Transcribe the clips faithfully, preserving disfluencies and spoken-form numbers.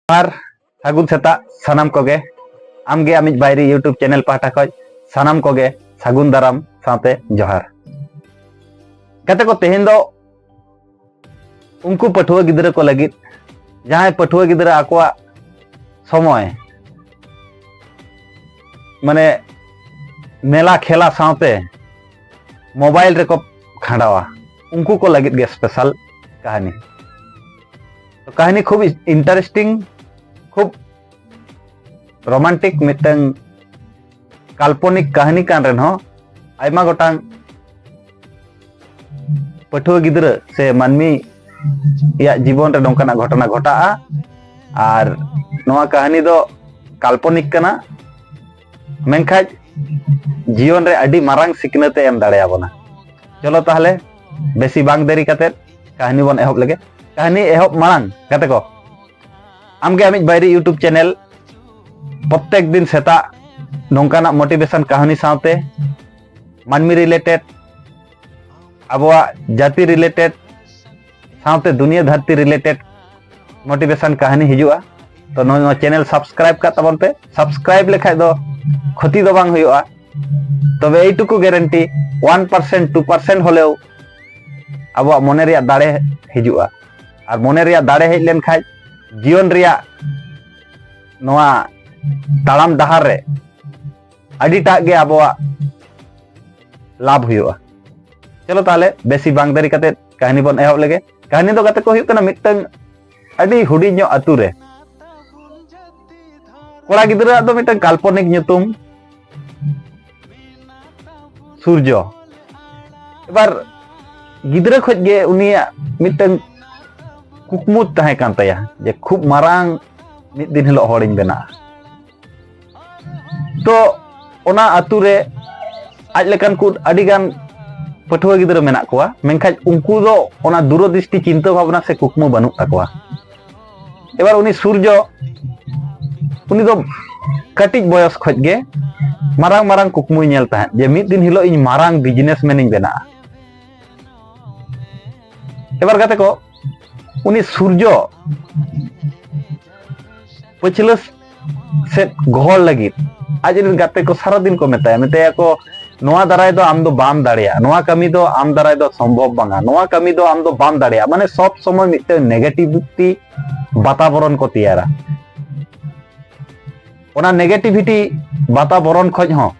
ᱟᱨ ᱥᱟᱹᱜᱩᱱ ᱥᱮᱛᱟᱜ ᱥᱟᱱᱟᱢ ᱠᱚᱜᱮ᱾ ᱟᱢᱜᱮ ᱟᱢᱤᱡ ᱵᱟᱭᱨᱤ YouTube ᱪᱮᱱᱮᱞ ᱯᱟᱦᱴᱟ ᱠᱷᱚᱱ ᱥᱟᱱᱟᱢ ᱠᱚᱜᱮ ᱥᱟᱹᱜᱩᱱ ᱫᱟᱨᱟᱢ ᱥᱟᱶᱛᱮ ᱡᱚᱦᱟᱨ᱾ ᱜᱟᱛᱮ ᱠᱚ, ᱛᱮᱦᱮᱧ ᱫᱚ ᱩᱱᱠᱩ ᱯᱟᱹᱴᱷᱩᱣᱟᱹ ᱜᱤᱫᱽᱨᱟᱹ ᱠᱚ ᱞᱟᱹᱜᱤᱫ, ᱡᱟᱦᱟᱸᱭ ᱯᱟᱹᱴᱷᱩᱣᱟᱹ ᱜᱤᱫᱽᱨᱟᱹ ᱟᱠᱚᱣᱟᱜ ᱥᱚᱢᱚᱭ ᱢᱟᱱᱮ ᱢᱮᱞᱟ ᱠᱷᱮᱞᱟ ᱥᱟᱶᱛᱮ ᱢᱳᱵᱟᱭᱤᱞ ᱨᱮᱠᱚ ᱠᱷᱟᱸᱰᱟᱣᱟ, ᱩᱱᱠᱩ ᱠᱚ ᱞᱟᱹᱜᱤᱫ ᱜᱮ ᱥᱯᱮᱥᱟᱞ ᱠᱟᱹᱦᱱᱤ᱾ ᱛᱚ, ᱠᱟᱹᱦᱱᱤ ᱠᱷᱩᱵ ᱤᱱᱴᱟᱨᱮᱥᱴᱤᱝ, ᱠᱷᱩᱵ ᱨᱳᱢᱟᱱᱴᱤᱠ ᱢᱤᱫᱴᱟᱝ ᱠᱟᱞᱯᱚᱱᱤᱠ ᱠᱟᱹᱦᱱᱤ ᱠᱟᱱ ᱨᱮᱦᱚᱸ, ᱟᱭᱢᱟ ᱜᱚᱴᱟᱝ ᱯᱟᱹᱴᱷᱩᱣᱟᱹ ᱜᱤᱫᱽᱨᱟᱹ ᱥᱮ ᱢᱟᱹᱱᱢᱤ ᱭᱟᱜ ᱡᱤᱵᱚᱱ ᱨᱮ ᱱᱚᱝᱠᱟᱱᱟᱜ ᱜᱷᱚᱴᱚᱱᱟ ᱜᱷᱚᱴᱟᱜᱼᱟ᱾ ᱟᱨ ᱱᱚᱣᱟ ᱠᱟᱹᱦᱱᱤ ᱫᱚ ᱠᱟᱞᱯᱚᱱᱤᱠ ᱠᱟᱱᱟ, ᱢᱮᱱᱠᱷᱟᱡ ᱡᱤᱭᱚᱱ ᱨᱮ ᱟᱹᱰᱤ ᱢᱟᱨᱟᱝ ᱥᱤᱠᱷᱱᱟᱹᱛ ᱮ ᱮᱢ ᱫᱟᱲᱮᱭᱟᱵᱚᱱᱟ᱾ ᱪᱚᱞᱚ ᱛᱟᱦᱞᱮ, ᱵᱮᱥᱤ ᱵᱟᱝ ᱫᱮᱨᱤ ᱠᱟᱛᱮᱫ ᱠᱟᱹᱦᱱᱤ ᱵᱚᱱ ᱮᱦᱚᱵ ᱞᱮᱜᱮ᱾ ᱠᱟᱹᱦᱱᱤ ᱮᱦᱚᱵ ᱢᱟᱲᱟᱝ, ᱜᱟᱛᱮ ᱠᱚ, ᱟᱢᱜᱮ ᱟᱢᱤᱡ ᱵᱟᱭᱨᱤ YouTube ᱪᱮᱱᱮᱞ ᱯᱨᱚᱛᱮᱠ ᱫᱤᱱ ᱥᱮᱛᱟᱜ ᱱᱚᱝᱠᱟᱱᱟᱜ ᱢᱳᱴᱤᱵᱷᱮᱥᱚᱱ ᱠᱟᱹᱦᱱᱤ ᱥᱟᱶᱛᱮ ᱢᱟᱹᱱᱢᱤ ᱨᱤᱞᱮᱴᱮᱰ, ᱟᱵᱚᱣᱟᱜ ᱡᱟᱹᱛᱤ ᱨᱤᱞᱮᱴᱮᱰ ᱥᱟᱶᱛᱮ ᱫᱩᱱᱤᱭᱟᱹ ᱫᱷᱟᱹᱨᱛᱤ ᱨᱤᱞᱮᱴᱮᱰ ᱢᱳᱴᱤᱵᱷᱮᱥᱚᱱ ᱠᱟᱹᱦᱱᱤ ᱦᱤᱡᱩᱜᱼᱟ᱾ ᱛᱚ, ᱱᱚᱣᱟ ᱪᱮᱱᱮᱞ ᱥᱟᱵᱥᱠᱨᱟᱭᱤᱵ ᱠᱟᱜ ᱛᱟᱵᱚᱱ ᱯᱮ᱾ ᱥᱟᱵᱥᱠᱨᱟᱭᱤᱵ ᱞᱮᱠᱷᱟᱡ ᱫᱚ ᱠᱷᱚᱛᱤ ᱫᱚ ᱵᱟᱝ ᱦᱩᱭᱩᱜᱼᱟ, ᱛᱚᱵᱮ ᱮᱭᱴᱩᱠᱩ guarantee, one percent two percent ᱦᱚᱞᱮᱣ ᱟᱵᱚᱣᱟᱜ ᱢᱚᱱᱮ ᱨᱮᱭᱟᱜ ᱫᱟᱲᱮ ᱦᱤᱡᱩᱜᱼᱟ᱾ ᱟᱨ ᱢᱚᱱᱮ ᱨᱮᱭᱟᱜ ᱫᱟᱲᱮ ᱦᱮᱡ ᱞᱮᱱᱠᱷᱟᱡ ᱡᱤᱭᱚᱱ ᱨᱮᱭᱟᱜ ᱱᱚᱣᱟ ᱛᱟᱲᱟᱢ ᱰᱟᱦᱟᱨ ᱨᱮ ᱟᱹᱰᱤᱴᱟᱜ ᱜᱮ ᱟᱵᱚᱣᱟᱜ ᱞᱟᱵᱷ ᱦᱩᱭᱩᱜᱼᱟ᱾ ᱪᱚᱞᱚ ᱛᱟᱦᱞᱮ, ᱵᱮᱥᱤ ᱵᱟᱝ ᱫᱮᱨᱤ ᱠᱟᱛᱮ ᱠᱟᱹᱦᱱᱤ ᱵᱚᱱ ᱮᱦᱚᱵ ᱞᱮᱜᱮ᱾ ᱠᱟᱹᱦᱱᱤ ᱫᱚ, ᱜᱟᱛᱮ ᱠᱚ, ᱦᱩᱭᱩᱜ ᱠᱟᱱᱟ ᱢᱤᱫᱴᱟᱝ ᱟᱹᱰᱤ ᱦᱩᱰᱤᱧ ᱧᱚᱜ ᱟᱹᱛᱩ ᱨᱮ ᱠᱚᱲᱟ ᱜᱤᱫᱽᱨᱟᱹᱣᱟᱜ ᱫᱚ ᱢᱤᱫᱴᱟᱝ ᱠᱟᱞᱯᱚᱱᱤᱠ ᱧᱩᱛᱩᱢ ᱥᱩᱨᱡᱚ᱾ ᱮᱵᱟᱨ ᱜᱤᱫᱽᱨᱟᱹ ᱠᱷᱚᱡ ᱜᱮ ᱩᱱᱤᱭᱟᱜ ᱢᱤᱫᱴᱟᱝ ᱠᱩᱠᱢᱩ ᱛᱟᱦᱮᱸ ᱠᱟᱱ ᱛᱟᱭᱟ ᱡᱮ ᱠᱷᱩᱵ ᱢᱟᱨᱟᱝ ᱢᱤᱫ ᱫᱤᱱ ᱦᱤᱞᱳᱜ ᱦᱚᱲᱤᱧ ᱵᱮᱱᱟᱜᱼᱟ᱾ ᱛᱚ, ᱚᱱᱟ ᱟᱹᱛᱩ ᱨᱮ ᱟᱡ ᱞᱮᱠᱟᱱ ᱠᱚ ᱟᱹᱰᱤ ᱜᱟᱱ ᱯᱟᱹᱴᱷᱩᱣᱟᱹ ᱜᱤᱫᱽᱨᱟᱹ ᱢᱮᱱᱟᱜ ᱠᱚᱣᱟ, ᱢᱮᱱᱠᱷᱟᱱ ᱩᱱᱠᱩ ᱫᱚ ᱚᱱᱟ ᱫᱩᱨᱚᱫᱨᱤᱥᱴᱤ ᱪᱤᱱᱛᱟᱹ ᱵᱷᱟᱵᱽᱱᱟ ᱥᱮ ᱠᱩᱠᱢᱩ ᱵᱟᱹᱱᱩᱜ ᱛᱟᱠᱚᱣᱟ᱾ ᱮᱵᱟᱨ ᱩᱱᱤ ᱥᱩᱨᱡᱚ, ᱩᱱᱤ ᱫᱚ ᱠᱟᱹᱴᱤᱡ ᱵᱚᱭᱚᱥ ᱠᱷᱚᱡ ᱜᱮ ᱢᱟᱨᱟᱝ ᱢᱟᱨᱟᱝ ᱠᱩᱠᱢᱩᱭ ᱧᱮᱞ ᱛᱟᱦᱮᱸᱫ ᱡᱮ ᱢᱤᱫ ᱫᱤᱱ ᱦᱤᱞᱳᱜ ᱤᱧ ᱢᱟᱨᱟᱝ ᱵᱤᱡᱽᱱᱮᱥᱢᱮᱱ ᱤᱧ ᱵᱮᱱᱟᱜᱼᱟ᱾ ᱮᱵᱟᱨ, ᱜᱟᱛᱮ ᱠᱚ, ᱩᱱᱤ ᱥᱩᱨᱡᱚ ᱯᱟᱹᱪᱷᱞᱟᱹ ᱥᱮᱫ ᱜᱚᱦᱚᱲ ᱞᱟᱹᱜᱤᱫ ᱟᱡ ᱨᱮᱱ ᱜᱟᱛᱮ ᱠᱚ ᱥᱟᱨᱟᱫᱤᱱ ᱠᱚ ᱢᱮᱛᱟᱭᱟ, ᱢᱮᱛᱟᱭᱟ ᱠᱚ, "ᱱᱚᱣᱟ ᱫᱟᱨᱟᱭ ᱫᱚ ᱟᱢ ᱫᱚ ᱵᱟᱢ ᱫᱟᱲᱮᱭᱟᱜᱼᱟ, ᱱᱚᱣᱟ ᱠᱟᱹᱢᱤ ᱫᱚ ᱟᱢ ᱫᱟᱨᱟᱭ ᱫᱚ ᱥᱚᱢᱵᱷᱚᱵ ᱵᱟᱝᱟ, ᱱᱚᱣᱟ ᱠᱟᱹᱢᱤ ᱫᱚ ᱟᱢ ᱫᱚ ᱵᱟᱢ ᱫᱟᱲᱮᱭᱟᱜᱼᱟ", ᱢᱟᱱᱮ ᱥᱚᱵ ᱥᱚᱢᱚᱭ ᱢᱤᱫᱴᱟᱝ negativity ᱵᱟᱛᱟᱵᱚᱨᱚᱱ ᱠᱚ ᱛᱮᱭᱟᱨᱟ᱾ ᱚᱱᱟ negativity ᱵᱟᱛᱟᱵᱚᱨᱚᱱ ᱠᱷᱚᱡ ᱦᱚᱸ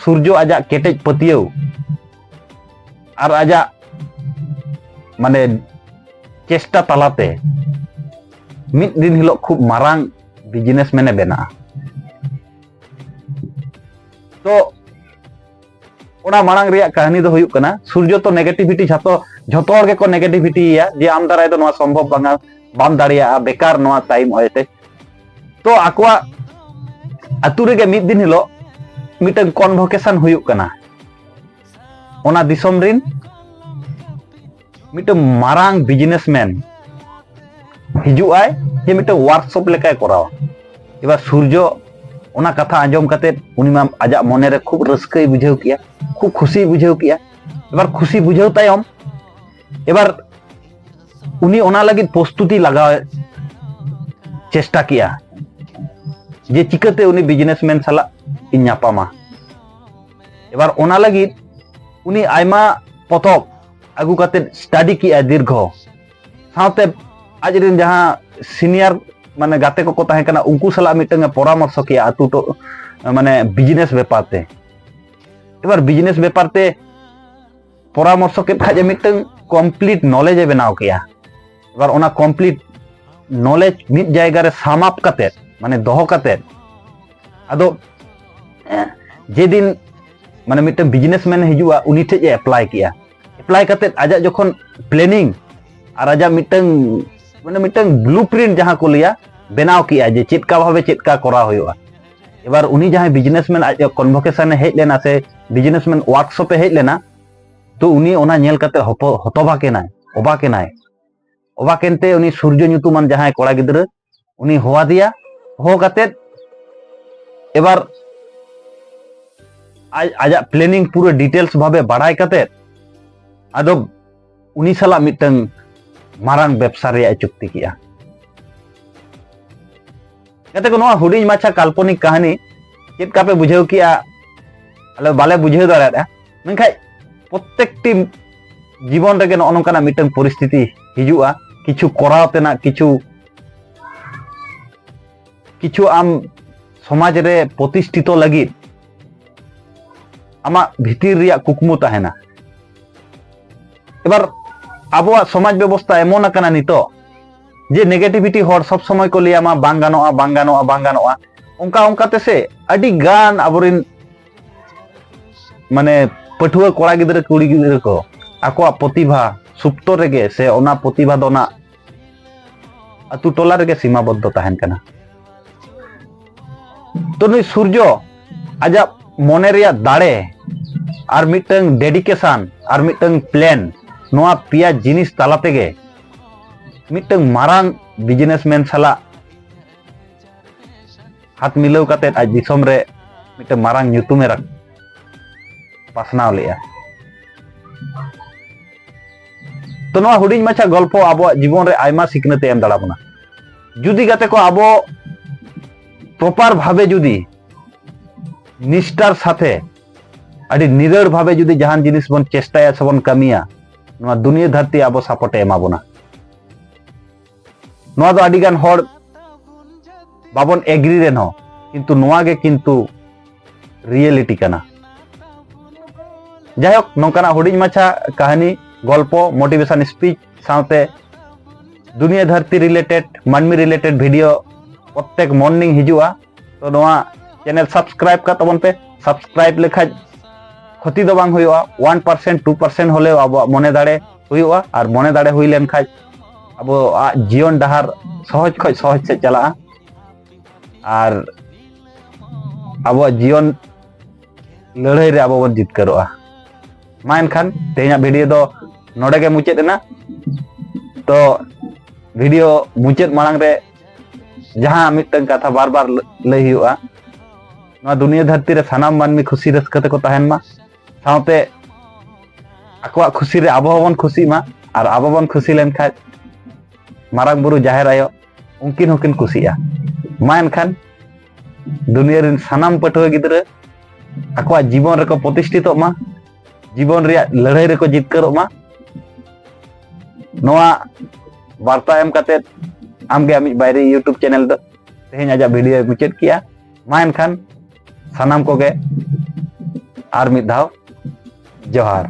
ᱥᱩᱨᱡᱚ ᱟᱡᱟᱜ ᱠᱮᱴᱮᱡ ᱯᱟᱹᱛᱭᱟᱹᱣ ᱟᱨ ᱟᱡᱟᱜ ᱢᱟᱱᱮ ᱪᱮᱥᱴᱟ ᱛᱟᱞᱟᱛᱮ ᱢᱤᱫ ᱫᱤᱱ ᱦᱤᱞᱳᱜ ᱠᱷᱩᱵ ᱢᱟᱨᱟᱝ businessman ᱮ ᱵᱮᱱᱟᱜᱼᱟ᱾ ᱛᱚ ᱚᱱᱟ ᱢᱟᱲᱟᱝ ᱨᱮᱭᱟᱜ ᱠᱟᱹᱦᱱᱤ ᱫᱚ ᱦᱩᱭᱩᱜ ᱠᱟᱱᱟ, ᱥᱩᱨᱡᱚ ᱛᱚ negativity, ᱡᱷᱚᱛᱚ, ᱡᱷᱚᱛᱚ ᱦᱚᱲ ᱜᱮᱠᱚ negativity ᱮᱭᱟ ᱡᱮ ᱟᱢ ᱫᱟᱨᱟᱭ ᱫᱚ ᱱᱚᱣᱟ ᱥᱚᱢᱵᱷᱚᱵ ᱵᱟᱝᱟ, ᱵᱟᱢ ᱫᱟᱲᱮᱭᱟᱜᱼᱟ, ᱵᱮᱠᱟᱨ ᱱᱚᱣᱟ time ᱚᱭᱮᱥᱴ᱾ ᱛᱚ ᱟᱠᱚᱣᱟᱜ ᱟᱹᱛᱩ ᱨᱮᱜᱮ ᱢᱤᱫ ᱫᱤᱱ ᱦᱤᱞᱳᱜ ᱢᱤᱫᱴᱟᱝ convocation ᱦᱩᱭᱩᱜ ᱠᱟᱱᱟ᱾ ᱚᱱᱟ ᱫᱤᱥᱚᱢ ᱨᱤᱱ ᱢᱤᱫᱴᱟᱝ ᱢᱟᱨᱟᱝ businessman ᱦᱤᱡᱩᱜ ᱟᱭ, ᱡᱮ ᱢᱤᱫᱴᱟᱝ workshop ᱞᱮᱠᱟᱭ ᱠᱚᱨᱟᱣᱟ᱾ ᱮᱵᱟᱨ ᱥᱩᱨᱡᱚ ᱚᱱᱟ ᱠᱟᱛᱷᱟ ᱟᱸᱡᱚᱢ ᱠᱟᱛᱮ ᱩᱱᱤ ᱢᱟ ᱟᱡᱟᱜ ᱢᱚᱱᱮᱨᱮ ᱠᱷᱩᱵ ᱨᱟᱹᱥᱠᱟᱹᱭ ᱵᱩᱡᱷᱟᱹᱣ ᱠᱮᱜᱼᱟ, ᱠᱷᱩᱵ ᱠᱷᱩᱥᱤᱭ ᱵᱩᱡᱷᱟᱹᱣ ᱠᱮᱜᱼᱟ᱾ ᱮᱵᱟᱨ ᱠᱷᱩᱥᱤ ᱵᱩᱡᱷᱟᱹᱣ ᱛᱟᱭᱚᱢ ᱮᱵᱟᱨ ᱩᱱᱤ ᱚᱱᱟ ᱞᱟᱹᱜᱤᱫ ᱯᱨᱚᱥᱛᱩᱛᱤ ᱞᱟᱜᱟᱣ ᱪᱮᱥᱴᱟ ᱠᱮᱜᱼᱟ ᱡᱮ ᱪᱤᱠᱟᱹᱛᱮ ᱩᱱᱤ businessman ᱥᱟᱞᱟᱜ ᱤᱧ ᱧᱟᱯᱟᱢᱟ᱾ ᱮᱵᱟᱨ ᱚᱱᱟ ᱞᱟᱹᱜᱤᱫ ᱩᱱᱤ ᱟᱭᱢᱟ ᱯᱚᱛᱚᱵ ᱟᱹᱜᱩ ᱠᱟᱛᱮ study ᱠᱮᱜᱼᱟᱭ ᱫᱤᱨᱜᱷᱚ᱾ ᱥᱟᱶᱛᱮ ᱟᱡ ᱨᱮᱱ ᱡᱟᱦᱟᱸ senior ᱢᱟᱱᱮ ᱜᱟᱛᱮ ᱠᱚᱠᱚ ᱛᱟᱦᱮᱸ ᱠᱟᱱᱟ, ᱩᱱᱠᱩ ᱥᱟᱞᱟᱜ ᱢᱤᱫᱴᱟᱝ ᱮ ᱯᱚᱨᱟᱢᱚᱨᱥᱚ ᱠᱮᱜᱼᱟ ᱟᱹᱛᱩ ᱴᱚ-, ᱢᱟᱱᱮ business ᱵᱮᱯᱟᱨ ᱛᱮ᱾ ᱮᱵᱟᱨ business ᱵᱮᱯᱟᱨ ᱛᱮ ᱯᱚᱨᱟᱢᱚᱨᱥᱚ ᱠᱮᱫ ᱠᱷᱟᱡ ᱮ ᱢᱤᱫᱴᱟᱝ complete knowledge ᱮ ᱵᱮᱱᱟᱣ ᱠᱮᱜᱼᱟ᱾ ᱮᱵᱟᱨ ᱚᱱᱟ complete knowledge ᱢᱤᱫ ᱡᱟᱭᱜᱟ ᱨᱮ sum up ᱠᱟᱛᱮ, ᱢᱟᱱᱮ ᱫᱚᱦᱚ ᱠᱟᱛᱮ, ᱟᱫᱚ ᱡᱮᱫᱤᱱ ᱢᱟᱱᱮ ᱢᱤᱫᱴᱟᱝ businessman ᱮ ᱦᱤᱡᱩᱜᱼᱟ, ᱩᱱᱤ ᱴᱷᱮᱡ ᱮ apply ᱠᱮᱜᱼᱟ᱾ Apply ᱠᱟᱛᱮ ᱟᱡᱟᱜ ᱡᱚᱠᱷᱚᱱ planning ᱟᱨ ᱟᱡᱟᱜ ᱢᱤᱫᱴᱟᱝ, ᱢᱟᱱᱮ ᱢᱤᱫᱴᱟᱝ blueprint ᱡᱟᱦᱟᱸ ᱠᱚ ᱞᱟᱹᱭᱟ, ᱵᱮᱱᱟᱣ ᱠᱮᱜᱼᱟ ᱡᱮ ᱪᱮᱫ ᱠᱟ ᱵᱷᱟᱵᱮ ᱪᱮᱫ ᱠᱟ ᱠᱚᱨᱟᱣ ᱦᱩᱭᱩᱜᱼᱟ᱾ ᱮᱵᱟᱨ ᱩᱱᱤ ᱡᱟᱦᱟᱸᱭ businessman ᱟᱡ convocation ᱮ ᱦᱮᱡ ᱞᱮᱱᱟ ᱥᱮ businessman workshop ᱮ ᱦᱮᱡ ᱞᱮᱱᱟ, ᱛᱚ ᱩᱱᱤ ᱚᱱᱟ ᱧᱮᱞ ᱠᱟᱛᱮ ᱦᱚᱯᱚ-, ᱦᱚᱛᱚᱵᱟᱠ ᱮᱱᱟᱭ, ᱚᱵᱟᱠ ᱮᱱᱟᱭ᱾ ᱚᱵᱟᱠ ᱮᱱᱛᱮ ᱩᱱᱤ ᱥᱩᱨᱡᱚ ᱧᱩᱛᱩᱢᱟᱱ ᱡᱟᱦᱟᱸᱭ ᱠᱚᱲᱟ ᱜᱤᱫᱽᱨᱟᱹ, ᱩᱱᱤ ᱦᱚᱦᱚ ᱟᱫᱮᱭᱟ᱾ ᱦᱚᱦᱚ ᱠᱟᱛᱮ ᱮᱵᱟᱨ ᱟᱡ, ᱟᱡᱟᱜ planning ᱯᱩᱨᱟᱹ details ᱵᱷᱟᱵᱮ ᱵᱟᱲᱟᱭ ᱠᱟᱛᱮ ᱟᱫᱚ ᱩᱱᱤ ᱥᱟᱞᱟᱜ ᱢᱤᱫᱴᱟᱝ ᱢᱟᱨᱟᱝ ᱵᱮᱵᱽᱥᱟ ᱨᱮᱭᱟᱜ ᱮ ᱪᱩᱠᱛᱤ ᱠᱮᱜᱼᱟ᱾ ᱜᱟᱛᱮ ᱠᱚ, ᱱᱚᱣᱟ ᱦᱩᱰᱤᱧ ᱢᱟᱪᱷᱟ ᱠᱟᱞᱯᱚᱱᱤᱠ ᱠᱟᱹᱦᱱᱤ ᱪᱮᱫ ᱞᱮᱠᱟ ᱯᱮ ᱵᱩᱡᱷᱟᱹᱣ ᱠᱮᱜᱼᱟ? ᱟᱞᱮ ᱵᱟᱞᱮ ᱵᱩᱡᱷᱟᱹᱣ ᱫᱟᱲᱮᱭᱟᱫᱼᱟ᱾ ᱢᱮᱱᱠᱷᱟᱱ ᱯᱨᱚᱛᱮᱠᱴᱤ ᱡᱤᱵᱚᱱ ᱨᱮᱜᱮ ᱱᱚᱜᱼᱚ ᱱᱚᱝᱠᱟᱱᱟᱜ ᱢᱤᱫᱴᱟᱝ ᱯᱚᱨᱤᱥᱛᱷᱤᱛᱤ ᱦᱤᱡᱩᱜᱼᱟ᱾ ᱠᱤᱪᱷᱩ ᱠᱚᱨᱟᱣ ᱛᱮᱱᱟᱜ, ᱠᱤᱪᱷᱩ ᱠᱤᱪᱷᱩ ᱟᱢ ᱥᱚᱢᱟᱡᱽ ᱨᱮ ᱯᱨᱚᱛᱤᱥᱴᱷᱤᱛᱚ ᱞᱟᱹᱜᱤᱫ ᱟᱢᱟᱜ ᱵᱷᱤᱛᱤᱨ ᱨᱮᱭᱟᱜ ᱠᱩᱠᱢᱩ ᱛᱟᱦᱮᱱᱟ᱾ ᱮᱵᱟᱨ ᱟᱵᱚᱣᱟᱜ ᱥᱚᱢᱟᱡᱽ ᱵᱮᱵᱚᱥᱛᱷᱟ ᱮᱢᱚᱱ ᱟᱠᱟᱱᱟ ᱱᱤᱛᱚᱜ, ᱡᱮ negativity ᱦᱚᱲ ᱥᱚᱵ ᱥᱚᱢᱚᱭ ᱠᱚ ᱞᱟᱹᱭᱟ, "ᱢᱟ ᱵᱟᱝ ᱜᱟᱱᱚᱜᱼᱟ, ᱵᱟᱝ ᱜᱟᱱᱚᱜᱼᱟ, ᱵᱟᱝ ᱜᱟᱱᱚᱜᱼᱟ", ᱚᱱᱠᱟ ᱚᱱᱠᱟ ᱛᱮᱥᱮ ᱟᱹᱰᱤ ᱜᱟᱱ ᱟᱵᱚᱨᱮᱱ ᱢᱟᱱᱮ ᱯᱟᱹᱴᱷᱩᱣᱟᱹ ᱠᱚᱲᱟ ᱜᱤᱫᱽᱨᱟᱹ ᱠᱩᱲᱤ ᱜᱤᱫᱽᱨᱟᱹ ᱠᱚ ᱟᱠᱚᱣᱟᱜ ᱯᱨᱚᱛᱤᱵᱷᱟ ᱥᱩᱯᱛᱚ ᱨᱮᱜᱮ ᱥᱮ ᱚᱱᱟ ᱯᱨᱚᱛᱤᱵᱷᱟ ᱫᱚ ᱚᱱᱟ ᱟᱛᱳ ᱴᱚᱞᱟ ᱨᱮᱜᱮ ᱥᱤᱢᱟᱵᱚᱫᱽᱫᱷᱚ ᱛᱟᱦᱮᱱ ᱠᱟᱱᱟ᱾ ᱛᱚ ᱱᱩᱭ ᱥᱩᱨᱡᱚ ᱟᱡᱟᱜ ᱢᱚᱱᱮ ᱨᱮᱭᱟᱜ ᱫᱟᱲᱮ ᱟᱨ ᱢᱤᱫᱴᱟᱝ dedication ᱟᱨ ᱢᱤᱫᱴᱟᱝ plan, ᱱᱚᱣᱟ ᱯᱮᱭᱟ ᱡᱤᱱᱤᱥ ᱛᱟᱞᱟ ᱛᱮᱜᱮ ᱢᱤᱫᱴᱟᱝ ᱢᱟᱨᱟᱝ businessman ᱥᱟᱞᱟᱜ ᱦᱟᱛ ᱢᱤᱞᱟᱹᱣ ᱠᱟᱛᱮᱫ ᱟᱡ ᱫᱤᱥᱚᱢ ᱨᱮ ᱢᱤᱫᱴᱟᱝ ᱢᱟᱨᱟᱝ ᱧᱩᱛᱩᱢᱮ ᱨᱟᱠ-, ᱯᱟᱥᱱᱟᱣ ᱞᱮᱜᱼᱟ᱾ ᱛᱚ ᱱᱚᱣᱟ ᱦᱩᱰᱤᱧ ᱢᱟᱪᱷᱟ ᱜᱚᱞᱯᱚ ᱟᱵᱚᱣᱟᱜ ᱡᱤᱵᱚᱱ ᱨᱮ ᱟᱭᱢᱟ ᱥᱤᱠᱷᱱᱟᱹᱛ ᱮ ᱮᱢ ᱫᱟᱲᱮ ᱵᱚᱱᱟ᱾ ᱡᱩᱫᱤ ᱜᱟᱛᱮ ᱠᱚ ᱟᱵᱚ proper ᱵᱷᱟᱵᱮ ᱡᱩᱫᱤ ᱱᱤᱥᱴᱟᱨ ᱥᱟᱛᱷᱮ ᱟᱹᱰᱤ ᱱᱤᱨᱟᱹᱲ ᱵᱷᱟᱵᱮ ᱡᱩᱫᱤ ᱡᱟᱦᱟᱱ ᱡᱤᱱᱤᱥ ᱵᱚᱱ ᱪᱮᱥᱴᱟᱭᱟ ᱥᱮᱵᱚᱱ ᱠᱟᱹᱢᱤᱭᱟ, ᱱᱚᱣᱟ ᱫᱩᱱᱤᱭᱟᱹ ᱫᱷᱟᱹᱨᱛᱤ ᱟᱵᱚ support ᱮ ᱮᱢᱟ ᱵᱚᱱᱟ᱾ ᱱᱚᱣᱟ ᱫᱚ ᱟᱹᱰᱤ ᱜᱟᱱ ᱦᱚᱲ ᱵᱟᱵᱚᱱ agree ᱨᱮᱦᱚᱸ, ᱠᱤᱱᱛᱩ ᱱᱚᱣᱟ ᱜᱮ ᱠᱤᱱᱛᱩ reality ᱠᱟᱱᱟ᱾ ᱡᱟᱭᱦᱳᱠ, ᱱᱚᱝᱠᱟᱱᱟᱜ ᱦᱩᱰᱤᱧ ᱢᱟᱪᱷᱟ ᱠᱟᱹᱦᱱᱤ, ᱜᱚᱞᱯᱚ, motivation speech ᱥᱟᱶᱛᱮ ᱫᱩᱱᱤᱭᱟᱹ ᱫᱷᱟᱹᱨᱛᱤ related, ᱢᱟᱹᱱᱢᱤ related video ᱯᱨᱚᱛᱮᱠ morning ᱦᱤᱡᱩᱜᱼᱟ᱾ ᱛᱚ ᱱᱚᱣᱟ channel subscribe ᱠᱟᱜ ᱛᱟᱵᱚᱱ ᱯᱮ᱾ Subscribe ᱞᱮᱠᱷᱟᱡ ᱠᱷᱚᱛᱤ ᱫᱚ ᱵᱟᱝ ᱦᱩᱭᱩᱜᱼᱟ, one percent two percent ᱦᱚᱞᱮᱣ ᱟᱵᱚᱣᱟᱜ ᱢᱚᱱᱮ ᱫᱟᱲᱮ ᱦᱩᱭᱩᱜᱼᱟ, ᱟᱨ ᱢᱚᱱᱮ ᱫᱟᱲᱮ ᱦᱩᱭ ᱞᱮᱱᱠᱷᱟᱡ ᱟᱵᱚᱣᱟᱜ ᱡᱤᱭᱚᱱ ᱰᱟᱦᱟᱨ ᱥᱚᱦᱚᱡ ᱠᱷᱚᱡ ᱥᱚᱦᱚᱡ ᱥᱮᱫ ᱪᱟᱞᱟᱜᱼᱟ, ᱟᱨ ᱟᱵᱚᱣᱟᱜ ᱡᱤᱭᱚᱱ ᱞᱟᱹᱲᱦᱟᱹᱭ ᱨᱮ ᱟᱵᱚ ᱵᱚᱱ ᱡᱤᱛᱠᱟᱹᱨᱚᱜᱼᱟ᱾ ᱢᱟ ᱮᱱᱠᱷᱟᱱ ᱛᱮᱦᱮᱧᱟᱜ video ᱫᱚ ᱱᱚᱰᱮ ᱜᱮ ᱢᱩᱪᱟᱹᱫ ᱮᱱᱟ᱾ ᱛᱚ video ᱢᱩᱪᱟᱹᱫ ᱢᱟᱲᱟᱝ ᱨᱮ ᱡᱟᱦᱟᱸ ᱢᱤᱫᱴᱟᱝ ᱠᱟᱛᱷᱟ ᱵᱟᱨ ᱵᱟᱨ ᱞᱟᱹ-, ᱞᱟᱹᱭ ᱦᱩᱭᱩᱜᱼᱟ, ᱱᱚᱣᱟ ᱫᱩᱱᱤᱭᱟᱹ ᱫᱷᱟᱹᱨᱛᱤ ᱨᱮ ᱥᱟᱱᱟᱢ ᱢᱟᱹᱱᱢᱤ ᱠᱷᱩᱥᱤ ᱨᱟᱹᱥᱠᱟᱹ ᱛᱮᱠᱚ ᱛᱟᱦᱮᱱ ᱢᱟ, ᱥᱟᱶᱛᱮ ᱟᱠᱚᱣᱟᱜ ᱠᱷᱩᱥᱤ ᱨᱮ ᱟᱵᱚ ᱦᱚᱸᱵᱚᱱ ᱠᱷᱩᱥᱤᱜ ᱢᱟ, ᱟᱨ ᱟᱵᱚ ᱵᱚᱱ ᱠᱷᱩᱥᱤ ᱞᱮᱱᱠᱷᱟᱡ ᱢᱟᱨᱟᱝ ᱵᱩᱨᱩ ᱡᱟᱦᱮᱨ ᱟᱭᱳ ᱩᱱᱠᱤᱱ ᱦᱚᱸᱠᱤᱱ ᱠᱩᱥᱤᱜᱼᱟ᱾ ᱢᱟ ᱮᱱᱠᱷᱟᱱ ᱫᱩᱱᱤᱭᱟᱹ ᱨᱮᱱ ᱥᱟᱱᱟᱢ ᱯᱟᱹᱴᱷᱩᱣᱟᱹ ᱜᱤᱫᱽᱨᱟᱹ ᱟᱠᱚᱣᱟᱜ ᱡᱤᱵᱚᱱ ᱨᱮᱠᱚ ᱯᱨᱚᱛᱤᱥᱴᱷᱤᱛᱚᱜ ᱢᱟ, ᱡᱤᱵᱚᱱ ᱨᱮᱭᱟᱜ ᱞᱟᱹᱲᱦᱟᱹᱭ ᱨᱮᱠᱚ ᱡᱤᱛᱠᱟᱹᱨᱚᱜ ᱢᱟ᱾ ᱱᱚᱣᱟ ᱵᱟᱨᱛᱟ ᱮᱢ ᱠᱟᱛᱮ ᱟᱢᱜᱮ ᱟᱢᱤᱡ ᱵᱟᱭᱨᱤ YouTube ᱪᱮᱱᱮᱞ ᱫᱚ ᱛᱮᱦᱮᱧ ᱟᱡᱟᱜ ᱵᱷᱤᱰᱤᱭᱳᱭ ᱢᱩᱪᱟᱹᱫ ᱠᱮᱜᱼᱟ᱾ ᱢᱟ ᱮᱱᱠᱷᱟᱱ ᱥᱟᱱᱟᱢ ᱠᱚᱜᱮ ᱟᱨ ᱢᱤᱫ ᱫᱷᱟᱣ ᱡᱚᱦᱟᱨ᱾